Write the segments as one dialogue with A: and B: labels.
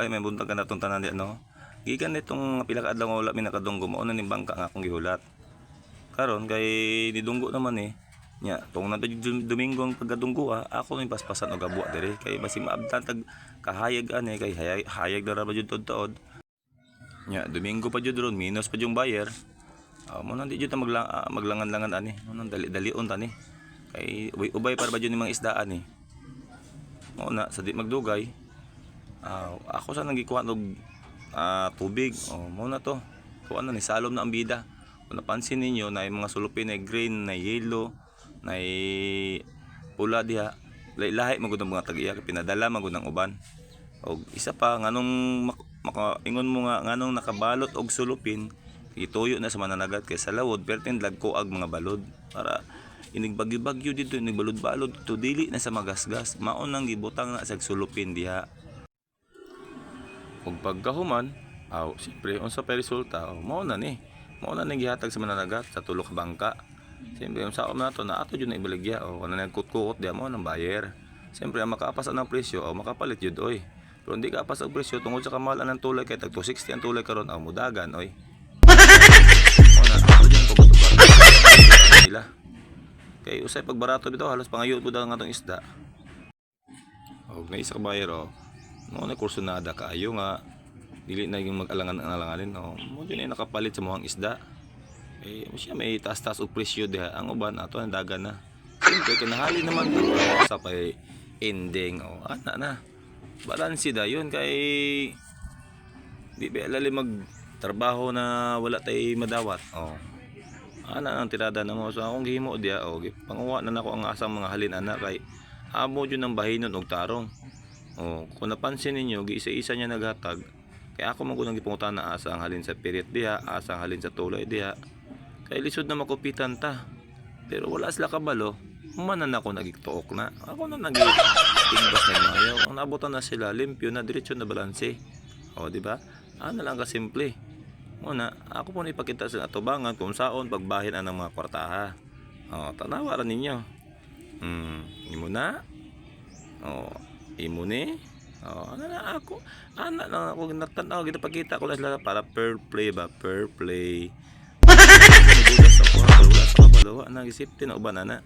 A: Ay, may buntag ka na itong tanan di, ano? Gikan nitong pila ka adlaw nga wala mi nakadunggo, mao na ning bangka nga akong gihulat. Karon kay nidunggo naman eh. Nya, tong na Domingo ang pagkadunggo ah, ako ni paspasan og abwa diri kay basig maabtan tag kahayag ani kay hayag, hayag na ra ba jud taod. Nya, Domingo pa jud ron, minus pa yung buyer. Ah, mo nang di jud ta maglangan-langan ani. Mo nang dali-dalion ta ni. Kay ubay-ubay para ba jud ni mga isdaan ni. Mao na sa di magdugay. Ah, ako sa nang gikuha og tubig. Oh, mo na to. Kuha na ni salom na ang bida. Kung napansin ninyo na yung mga sulupin na green, na yellow, na pula diha. Lahi-lahi man gud ang mga tag-iya kay pinadala man gud ang uban. Og isa pa, nganong makaingon mo nga nganong nakabalot og sulupin, ituyo na sa mananagat kay sa lawod pertin lagko ag mga balod para inig bagyo-bagyo dito, inig balod-balod dito, dili na sa magasgas. Mao nang gibutang na sa sulupin diha. Ug pagkahuman, aw, siyempre unsa pa resulta, oh, mao na ni. Mao na ning gihatag sa mananagat sa tulo ka bangka. Siyempre unsa na to na ato jud na ibaligya, oh, wala na nagkut-kukot diha, mao nang buyer. Siyempre ang makaapas ang presyo, oh, makapalit jud oy. Pero hindi ka apas ang presyo tungod sa kamahalan ng tulay kay tag 260 ang tulay karon, aw, mudagan oy. Mao na ato jud pagtubar nila. Kay usay pagbarato bitaw, halos pangayo pud ang atong isda. Og na isa ka buyer, oh. No na kursunada kaayo nga dili na yung mag-alangan ang alanganin, oh. Mo jud na nakapalit sa muhang isda. Eh siya may taas-taas og presyo diha, ang uban ato ang dagan na. Siyempre kinahali naman to sa pay ending, oh, ana na. Balanse dayon kay di ba lali magtrabaho na wala tay madawat, oh. Ana ang tirada na mo. So akong gihimo diha, oh, panguha na nako ang asang mga halin ana kay amo jud ang bahinon og tarong. Oh, kung napansin ninyo, giisa-isa niya naghatag. Kaya ako man kunang gipangutan na asa ang halin sa pirit diha, asa ang halin sa tulay diha. Kay lisod na makupitan ta. Pero wala sila kabalo. Human na ako nagituok na. Ako na nag tingbas na mayaw. Ang nabutan na sila, limpyo na, diretso na balanse. O, di ba? Ano lang kasimple. Muna, ako po na ipakita sa atubangan kung saon pagbahin ang mga kwartaha. O, tanawa ra ninyo. Imo na. O, imo ni. O, ano na ako. Ana lang ako natanaw ginapakita ko lang sila para fair play ba, fair play. Wala sa kwarta, wala sa kabalo, wala na gisipti na uban ana.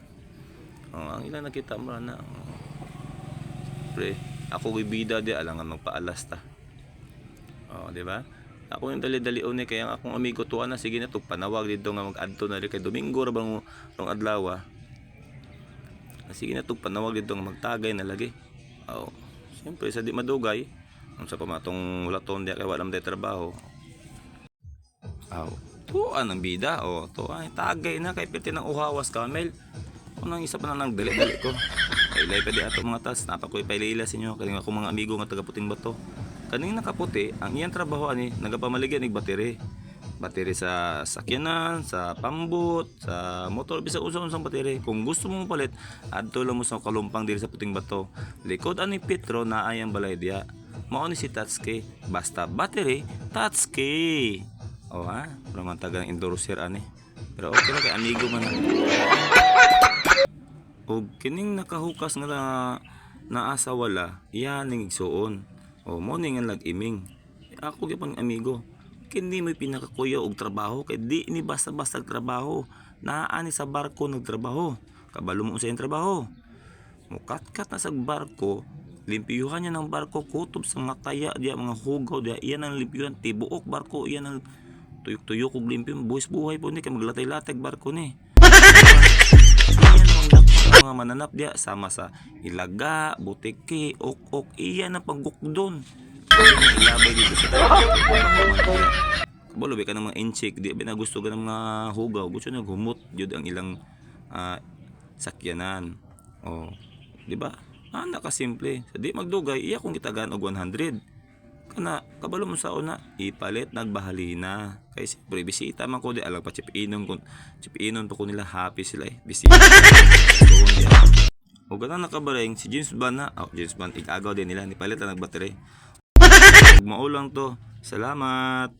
A: O, ang ilang nakita mo na. O. Pre, ako gibida di alangan magpaalas ta. O, di ba? Ako yung dali-dali ni kaya ang akong amigo tuwa na, sige na to panawag dito nga mag-adto na rin kay Domingo ra bang rong adlaw. Ah. Sige na to panawag dito nga magtagay na lagi. Oh, siyempre sa di madugay unsa pa matong hulaton diya kay wala man tay trabaho. Aw, tuan ang bida, oh, tuan tagay na kay piti ng uhawas camel. Unang isa pa na nang dali-dali ko. Pailay pa di ato mga tas, napakoy pailila sa inyo kaning akong mga amigo nga taga Puting Bato. Kaning nakaputi, ang iyang trabaho ani nagapamaligya nig battery. Battery sa sakyanan, sa pambot, sa motor, bisag unsa-unsang battery. Kung gusto mo palit, adto lang mo sa Kalumpang diri sa Puting Bato. Likod ani Petro na ay ang balay diya. Mao ni si Tatsuki. Basta battery, Tatsuki. Oh ha, wala man taga ng endorser ani. Pero okay ra kay amigo man. Og kining nakahukas nga na naa sa wala, iya ning igsuon. O mo ni nga nag-iming. Ako gyapon amigo. Kini may pinakakuya og trabaho kay di ni basta-basta trabaho. Naa ni sa barko nagtrabaho. Kabalo mo sa iyang trabaho. Mukatkat na sa barko, limpiyuhan niya ng barko kutob sa mga taya diya, mga hugaw diya, iyan ang limpiyuhan tibuok barko, iyan ang tuyok-tuyok og limpyo, buwis buhay po ni kay maglatay-latay barko ni. Iyan ang dako ang mga mananap diya sama sa ilaga, butiki, ok-ok, iyan ang paggukdon. Iyan ang ilabay dito sa kabalo ba ka ng mga inchik, di ba na gusto ka ng mga hugaw, gusto na humot jud ang ilang sakyanan. Oh, di ba? Ana ka simple. Sa di magdugay, iya kong gitagaan og 100. Kana kabalo mo sa una, ipalit nagbahalina. Kay siyempre bisita man ko di alang pa chip-inon kun chip-inon pa ko nila, happy sila eh. Bisita. So, diya. O ganang nakabareng si James Bond na, oh, James Bond igagaw din nila nipalit lang nagbattery. Ug mao lang to. Salamat.